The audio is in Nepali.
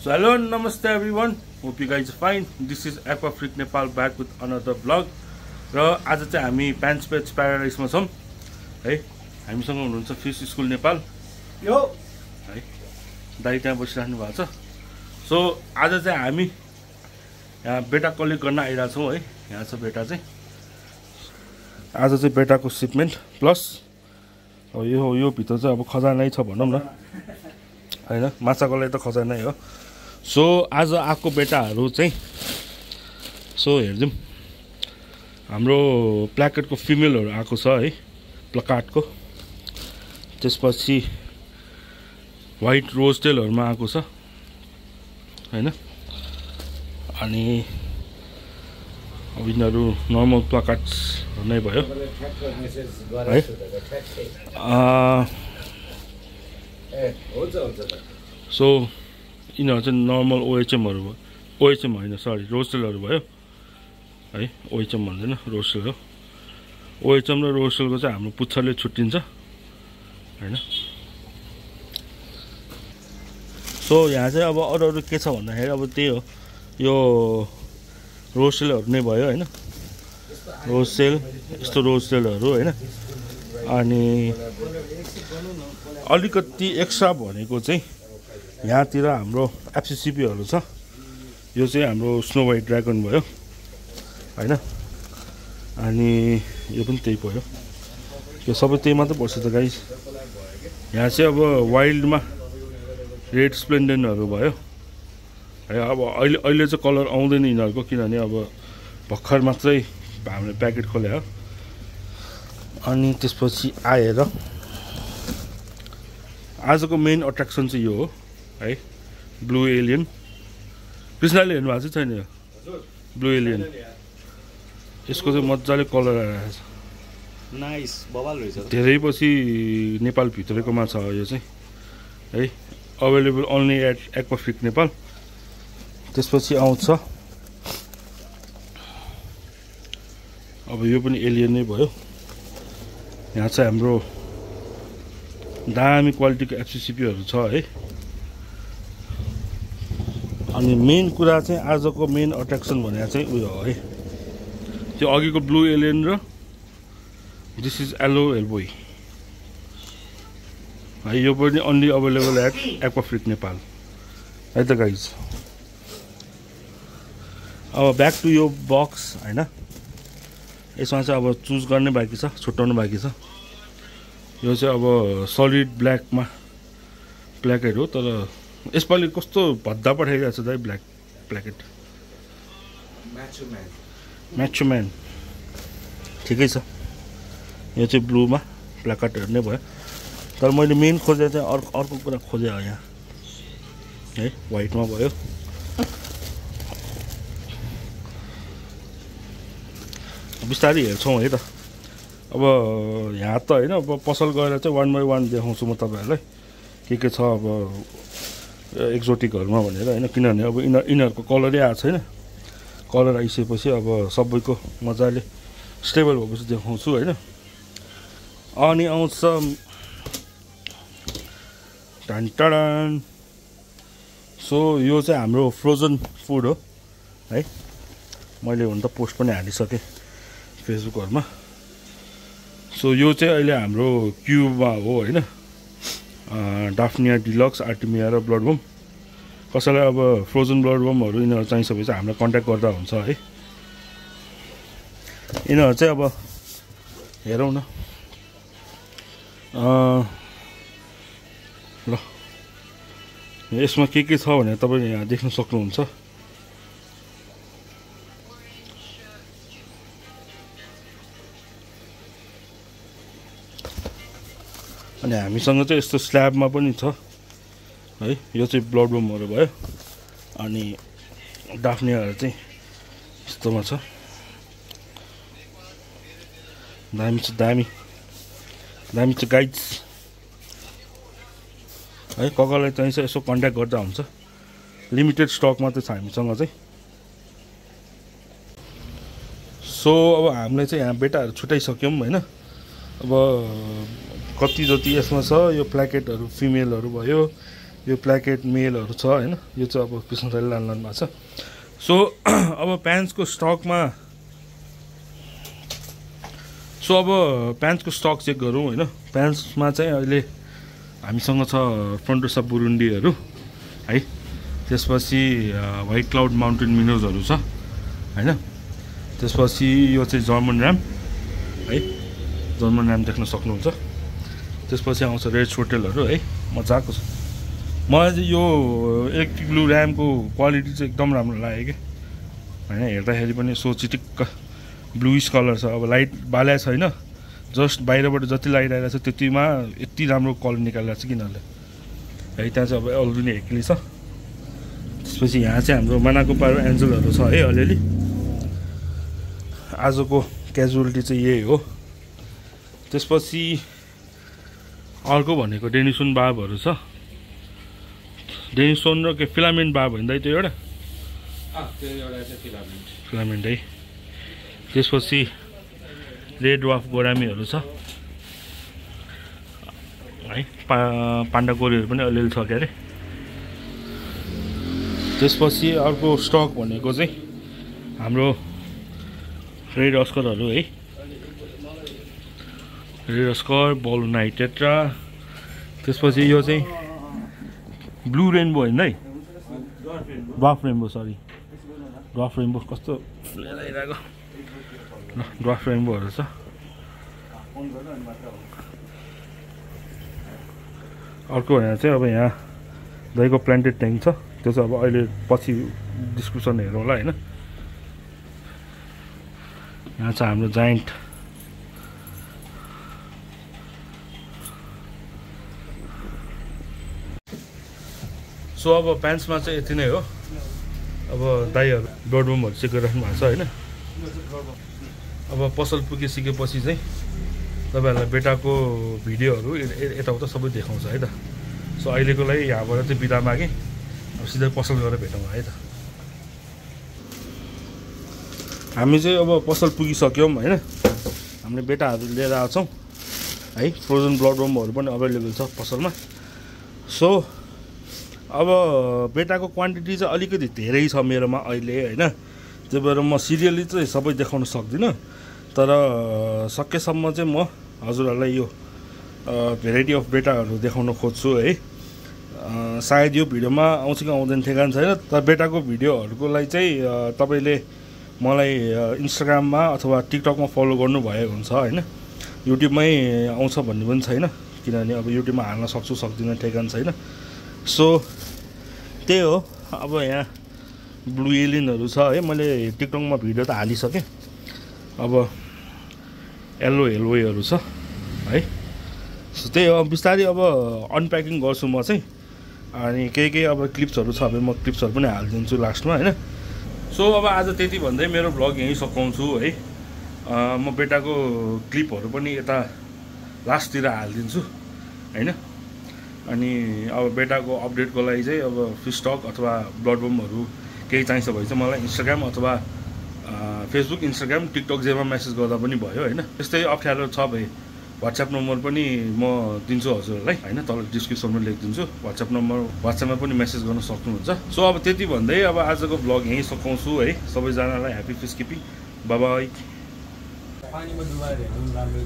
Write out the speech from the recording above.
So hello and namaste everyone. Hope you guys are fine. This is Aqua Freak Nepal back with another vlog. र आज चाहिँ हामी प्यान्ट्स पेट्स प्याराडाइसमा छौँ है। हामीसँग हुनुहुन्छ फिस स्कुल नेपाल यो है, दाइ त्यहाँ बसिराख्नु भएको छ। सो आज चाहिँ हामी यहाँ बेटा कलेक्ट गर्न आइरहेको छौँ है। यहाँ छ बेटा चाहिँ, आज चाहिँ बेटाको सिपमेन्ट प्लस अब यो भित्र चाहिँ अब खजानै छ भनौँ न हैन, माछाको लागि त खजानै हो। सो आज आएको बेटाहरू चाहिँ सो हेर्दिउँ, हाम्रो प्ल्याकेटको फिमेलहरू आएको छ है, प्लकार्डको। त्यसपछि व्हाइट रोजटेलहरूमा आएको छ हैन। अनि अब यिनीहरू नर्मल प्लकार्ड्स नै भयो है। सो यिनीहरू चाहिँ नर्मल ओएचएमहरू भयो, ओएचएम होइन सरी रोस्टेलहरू भयो है। ओएचएम भन्दैन, रोस्टेल हो। ओएचएम र रोस्टेलको चाहिँ हाम्रो पुच्छरले छुट्टिन्छ हैन। सो यहाँ चाहिँ अब अरू के छ भन्दाखेरि अब त्यही हो, यो रोस्टेलहरू नै भयो हैन। रोस्टेल यस्तो रोस्टेलहरू हैन। अनि अलिकति एक्स्ट्रा भनेको चाहिँ यहाँतिर हाम्रो एफसीसीपीहरू छ। यो चाहिँ हाम्रो स्नो वाइट ड्रागन भयो हैन। अनि यो पनि त्यही भयो, यो सबै त्यही मात्रै पर्छ त गाइस। यहाँ चाहिँ अब वाइल्डमा रेड स्प्लेन्डेनहरू भयो है। अब अहिले चाहिँ कलर आउँदैन यिनीहरूको, किनभने अब भर्खर मात्रै हामीले प्याकेट खोले हो। अनि त्यसपछि आएर आजको मेन अट्र्याक्सन चाहिँ यो हो है, ब्लू एलियन। कृष्णले हेर्नु भएको छैन यो ब्लू एलियन? यसको चाहिँ मजाले कलर आइरहेको छ, नाइस बबाल रहेछ। धेरै पछि नेपाल भित्रकोमा छ यो चाहिँ है। Available only at Aqua Freak Nepal. त्यसपछि आउँछ अब यो पनि एलियन नै भयो। यहाँ चाहिँ हाम्रो दामी क्वालिटीको एफसीसीपीहरू छ है। अनि मेन कुरा चाहिँ आजको मेन अट्र्याक्सन भनेको चाहिँ उयो हो है, त्यो अघिको ब्लू एलियन र दिस इज येलो एल्बोई है। यो पनि only available at Aqua Freak Nepal है त गाइज। अब ब्याक टु यो बक्स हैन। यसमा चाहिँ अब चुज गर्ने बाँकी छ, छुट्याउनु बाँकी छ। यो चाहिँ अब सलिड ब्ल्याकमा प्ल्याकेट हो, तर यसपालि कस्तो भद्दा पठाइरहेको छ दाइ ब्ल्याक प्ल्याकेट। म्याचो म्यान ठिकै छ। यो चाहिँ ब्लूमा प्ल्याकेटहरू नै भयो, तर मैले मेन खोजेर चाहिँ अर्को कुरा खोजेँ हो यहाँ है। व्हाइटमा भयो। बिस्तारै हेर्छौँ है त। अब यहाँ त होइन, अब पसल गएर चाहिँ वान बाई वान देखाउँछु म तपाईँहरूलाई के छ अब एक्जोटिकहरूमा भनेर होइन। किनभने अब यिनीहरूको कलरै आएको छैन। कलर आइसकेपछि अब सबैको मजाले स्टेबल भएपछि देखाउँछु होइन। अनि आउँछ टान। सो यो चाहिँ हाम्रो फ्रोजन फुड हो है। मैले हुन त पोस्ट पनि हालिसकेँ फेसबुकहरूमा। सो यो चाहिँ अहिले हाम्रो क्युबमा हो होइन। डाफ्निया डिलक्स, आर्टिमिया र ब्लड बम। कसैलाई अब फ्रोजन ब्लड बमहरू यिनीहरू चाहिन्छ भने चाहिँ हामीलाई कन्ट्याक्ट गर्दा हुन्छ है। यिनीहरू चाहिँ अब हेरौँ न ल। यसमा के छ भने तपाईँले यहाँ देख्न सक्नुहुन्छ। अनि हामीसँग चाहिँ यस्तो स्ल्याबमा पनि छ है। यो चाहिँ ब्लड बमहरू भयो। अनि डाफ्नियाहरू चाहिँ यस्तोमा छ। दामी छ, दामी छ गाइड्स है। कसैलाई चाहिन्छ यसो कन्ट्याक्ट गर्दा हुन्छ। लिमिटेड स्टक मात्रै छ हामीसँग चाहिँ। सो अब हामीले चाहिँ यहाँ बेटाहरू छुट्याइसक्यौँ होइन। अब कति जति यसमा छ यो प्ल्याकेटहरू फिमेलहरू भयो, यो प्ल्याकेट मेलहरू छ हैन। यो चाहिँ अब विष्णु दाइले लानु भएको छ। सो अब प्यान्ट्सको स्टकमा प्यान्ट्सको स्टक चेक गरौँ हैन। प्यान्ट्समा चाहिँ अहिले हामीसँग छ फ्रन्टोसा बुरुन्डीहरू है। त्यसपछि व्हाइट क्लाउड माउन्टेन मिनोजहरू छ हैन। त्यसपछि यो चाहिँ जर्मन ऱ्याम है, जर्मन ऱ्याम देख्न सक्नुहुन्छ। त्यसपछि आउँछ रेड सोटेलहरू है, मजाको छ। मलाई चाहिँ यो इलेक्ट्रिक ब्लू ऱ्यामको क्वालिटी चाहिँ एकदम राम्रो लाग्यो क्या हैन। हेर्दाखेरि पनि सो चिटिक्क ब्लुइस कलर छ। अब लाइट बाल्या छैन, जस्ट बाहिरबाट जति लाइट आइरहेको छ त्यतिमा यति राम्रो कलर निकालिरहेको छ किनभने है। त्यहाँ चाहिँ अब अल्बिनी हेक्ली छ। त्यसपछि यहाँ चाहिँ हाम्रो मानाको पारो एन्जलहरू छ है अलिअलि। आजको क्याजुअलिटी चाहिँ यही हो। त्यसपछि अर्को भनेको डेनिसन बाबहरू छ। डेनिसन र के फिलामेन्ट बाब होइन त्यो एउटा फिलामेन्ट है। त्यसपछि रेड वाफ गोरामीहरू छ है। पाण्डा गोरीहरू पनि अलिअलि छ के अरे। त्यसपछि अर्को स्टक भनेको चाहिँ हाम्रो रेड अस्करहरू है। रेड अस्कर, बल नाइटेड र त्यसपछि यो चाहिँ ब्लू रेनबो होइन है, dwarf rainbow sorry, dwarf rainbow कस्तो आइरहेको ड्वाफ रेनबोहरू छ। अर्को यहाँ चाहिँ अब यहाँ दाइको प्लान्टेड ट्याङ्क छ। त्यो चाहिँ अब अहिले पछि डिस्क्रिप्सन हेरौँ होला होइन। यहाँ छ हाम्रो जाइन्ट सो अब प्यान्ट्समा चाहिँ यति नै हो। अब दाइहरू ब्लडरुमहरू चेक गरिराख्नु भएको छ होइन। अब पसल पुगिसकेपछि चाहिँ तपाईँहरूलाई बेटाको भिडियोहरू यताउता सबै देखाउँछ है त। सो अहिलेको लागि यहाँबाट चाहिँ बिदा मागेँ। अब सिधै पसल गएर भेटौँ है त। हामी चाहिँ अब पसल पुगिसक्यौँ होइन। हामीले बेटाहरू लिएर आउँछौँ है। फ्रोजन ब्लडरुमहरू पनि अभाइलेबल छ पसलमा। सो अब बेटाको क्वान्टिटी चाहिँ अलिकति धेरै छ मेरोमा अहिले होइन। त्यही भएर म सिरियली चाहिँ सबै देखाउन सक्दिनँ। तर सकेसम्म चाहिँ म हजुरहरूलाई यो भेराइटी अफ बेटाहरू देखाउन खोज्छु है। सायद यो भिडियोमा आउँछ कि आउँदैन ठेगान छैन। तर बेटाको भिडियोहरूको लागि चाहिँ तपाईँले मलाई इन्स्टाग्राममा अथवा टिकटकमा फलो गर्नुभएको हुन्छ होइन। युट्युबमै आउँछ भन्ने पनि छैन किनभने अब युट्युबमा हाल्न सक्छु सक्दिनँ ठेगान छैन। सो त्यही हो। अब यहाँ ब्लू एलियनहरू छ है। मैले टिकटकमा भिडियो त हालिसकेँ। अब येल्लो हेलवेहरू छ है। सो त्यही हो। बिस्तारै अब अनप्याकिङ गर्छु म चाहिँ। अनि केही अब क्लिप्सहरू छ भने म क्लिप्सहरू पनि हालिदिन्छु लास्टमा होइन। सो अब आज त्यति भन्दै मेरो भ्लग यहीँ सघाउँछु है। म बेटाको क्लिपहरू पनि यता लास्टतिर हालिदिन्छु होइन। अनि अब बेटाको अपडेटको लागि चाहिँ अब फिस स्टक अथवा ब्लड बमहरू केही चाहिन्छ भने चाहिँ मलाई इन्स्टाग्राम अथवा फेसबुक, इन्स्टाग्राम, टिकटक जेमा मेसेज गर्दा पनि भयो होइन। त्यस्तै अप्ठ्यारो छ भए व्हाट्सएप नम्बर पनि म दिन्छु हजुरहरूलाई होइन। तल डिस्क्रिप्सनमा लेखिदिन्छु व्हाट्सएप नम्बर। व्हाट्सएपमा पनि मेसेज गर्न सक्नुहुन्छ। सो अब त्यति भन्दै अब आजको भ्लग यहीँ सघाउँछु है। सबैजनालाई happy fish keeping. Bye bye. पानीमा डुबाएर हेर्नु राम्रो